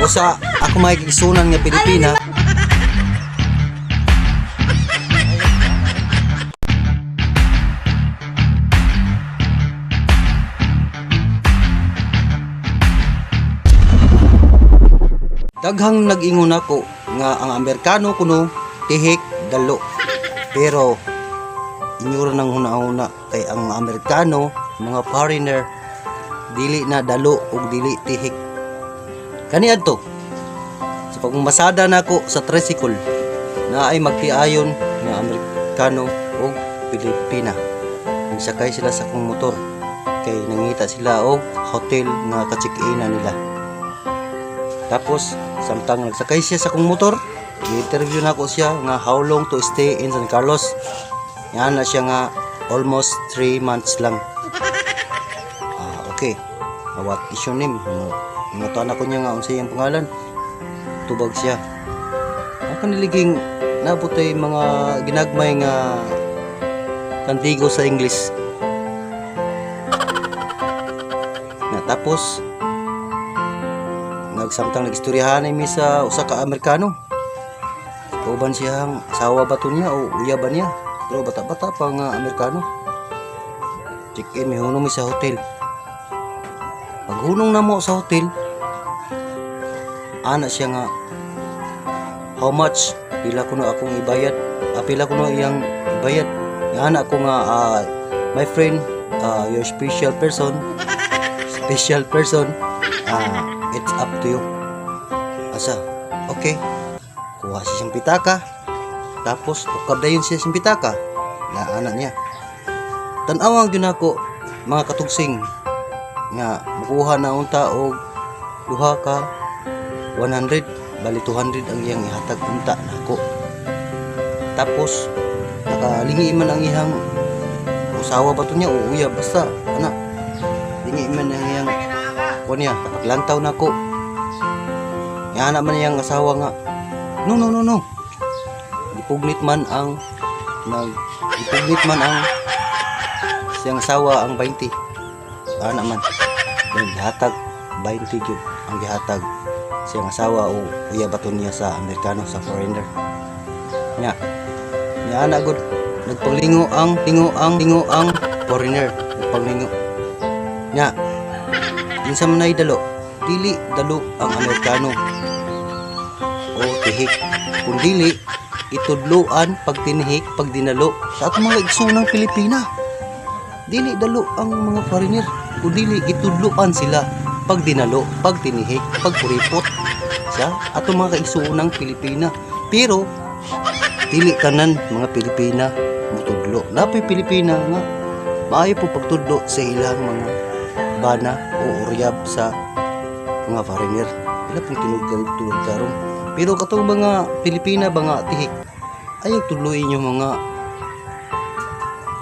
Usa ako may igsunan nga Pilipina. Daghang nag-ingon ako nga ang Amerikano kuno tihik dalo. Pero inyura ng huna-huna kay ang Amerikano, mga foreigner, dili na dalo ug dili tihik. Kaniadto sa pagmasada nako sa tricycle na ay magtiayon nga Amerikano ug Pilipina. Nagsakay sila sa akong motor kay nangita sila og hotel nga ka-check-in nila. Tapos samtang nagsakay siya sa akong motor, i-interview nako siya nga how long to stay in San Carlos. Yan na siya nga almost 3 months lang. Ah, okay. What is your name? Nga ko niya nga unsa iyang pangalan. Tubag siya. Ang kaniliging nabot ay mga ginagmay nga kandigo sa English. Na tapos nagsamtang nagistoryahan mi sa usa ka Amerikano. Kauban siyang asawa ba to niya o uya ba niya? Pero bata-bata pa nga Amerikano. Check-in, may hunong mi sa hotel. Paghunong na mo sa hotel, ana siya nga, "How much? Pila ko na akong ibayad? Ah, pila ko na iyang ibayad?" Ana ko nga, "My friend, you're special person. Special person. It's up to you." Asa? Okay. Kuha siya siyang pitaka. Tapos, ukab dayon siya siyang pitaka. Na anak niya. Tan-awang gyud nako mga katugsing nga mukuha na unta og duha ka 100, bali 200 ang iyang ihatag unta nako. Tapos nakalingi man ang iyang usawa ba to niya o uya, basta ana lingi man ang iyang kuan niya. Paglantaw nako, yana man iyang asawa nga, "No, no, no, no." Gipugnit man ang nag gipugnit man ang siyang asawa ang 20 ana man. Then gihatag 20 gyud ang gihatag siyang asawa o uya ba to niya sa Amerikano, sa foreigner nya. Nya ana gud, nagpanglingo ang lingo ang lingo ang foreigner, nagpanglingo nya. Kinsa man ay dalo? Dili dalo ang Amerikano o tihik kun dili itudloan pagtinihik, pagdinalo sa atong mga igsoonang Pilipina. Dili dalo ang mga foreigner kun dili gitudloan sila pagdinalo, pagtinihik, pagkuripot sa atong mga kaigsuonang Pilipina. Pero dili tanan mga Pilipina mutudlo. Napoy Pilipina nga maayo po pagtudlo sa ilang mga bana o uryab sa mga foreigner. Ila pong tinud tulad karon. Pero katong mga Pilipina ba nga tihik, ayaw tudloin yung mga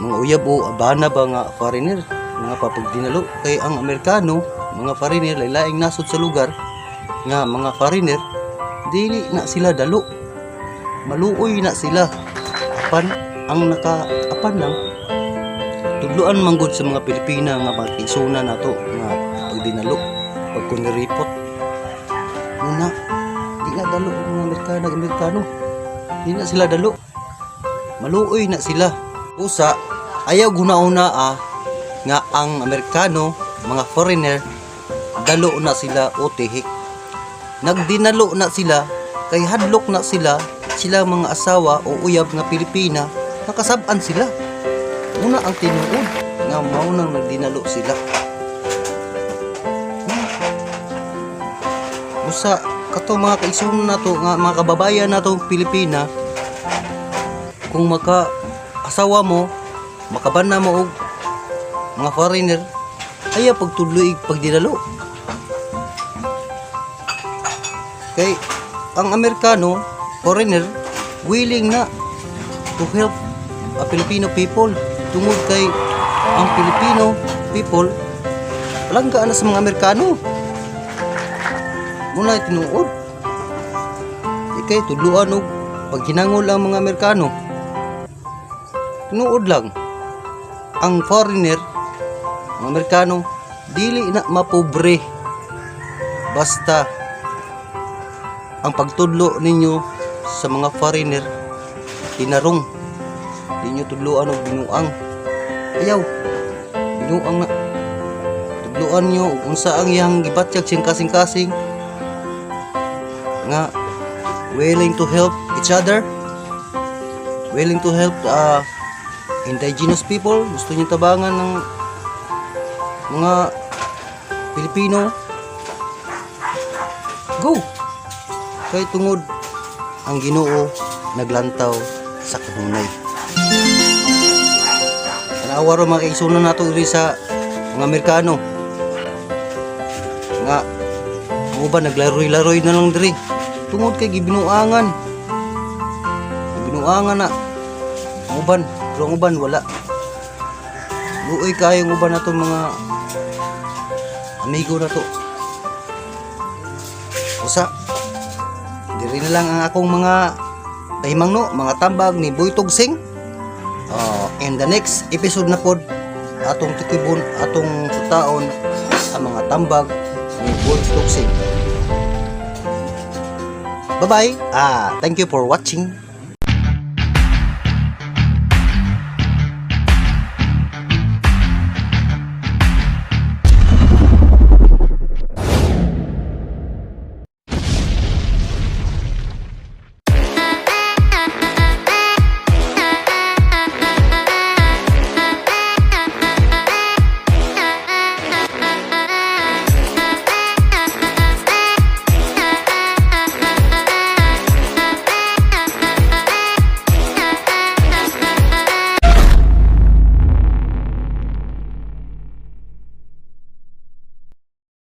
uyab o bana ba nga foreigner mga papagdinalo, kay ang Amerikano, mga foreigner, laylaing nasod sa lugar nga mga foreigner, dili na sila dalo, maluoy na sila. Apan ang naka apan lang tudloan manggod sa mga Pilipina nga mga kaigsuonan nato nga pagdinalo, pagkuniripot muna. Di na dalo ang mga Amerikano, di na sila dalo, maluoy na sila. Usa, ayaw guna-una nga ang Amerikano, mga foreigner, dalo na sila o tihik. Nagdinalo na sila kay hadlok na sila sila mga asawa o uyab nga Pilipina, nakasab-an sila. Una ang tinuod nga mao nang nagdinalo sila. Usa kato mga kaigsuonan nato nga mga kababayan nato Pilipina, kung maka asawa mo, makabana mo og mga foreigner, ayaw pagtudloy pagdinalo, kay ang Amerikano foreigner willing na to help a Filipino people tungod kay ang Filipino people palangga na sa mga Amerikano. Muna tinuod. Di kay tudluan og paghinangol ang mga Amerikano. Tinuod lang, ang foreigner, ang Amerikano, dili na mapobre basta Ang pagtudlo ninyo sa mga foreigner tinarong. Di nyo tudloan og binuang. Ayaw. Binuang na. Tudloan nyo og unsa ang iyang gibatyag siyang kasing-kasing nga willing to help each other, willing to help indigenous people. Gusto niyo tabangan ng mga Pilipino, go, kay tungod ang Ginoo naglantaw sa kanunay. Tanawa ro, mga kaigsunan nato diri sa mga Amerikano nga ang uban naglaroy-laroy na lang diri tungod kay gibinuangan, gibinuangan na ang uban. Pero ang uban wala. Luoy kayo ang uban nato, mga amigo na to. Usa, diri na lang ang akong mga pahimangno, mga tambag ni Boy Tugsing. In the next episode na pod atong tikibon, atong sutaon ang mga tambag ni Boy Tugsing. Bye bye. Ah, thank you for watching.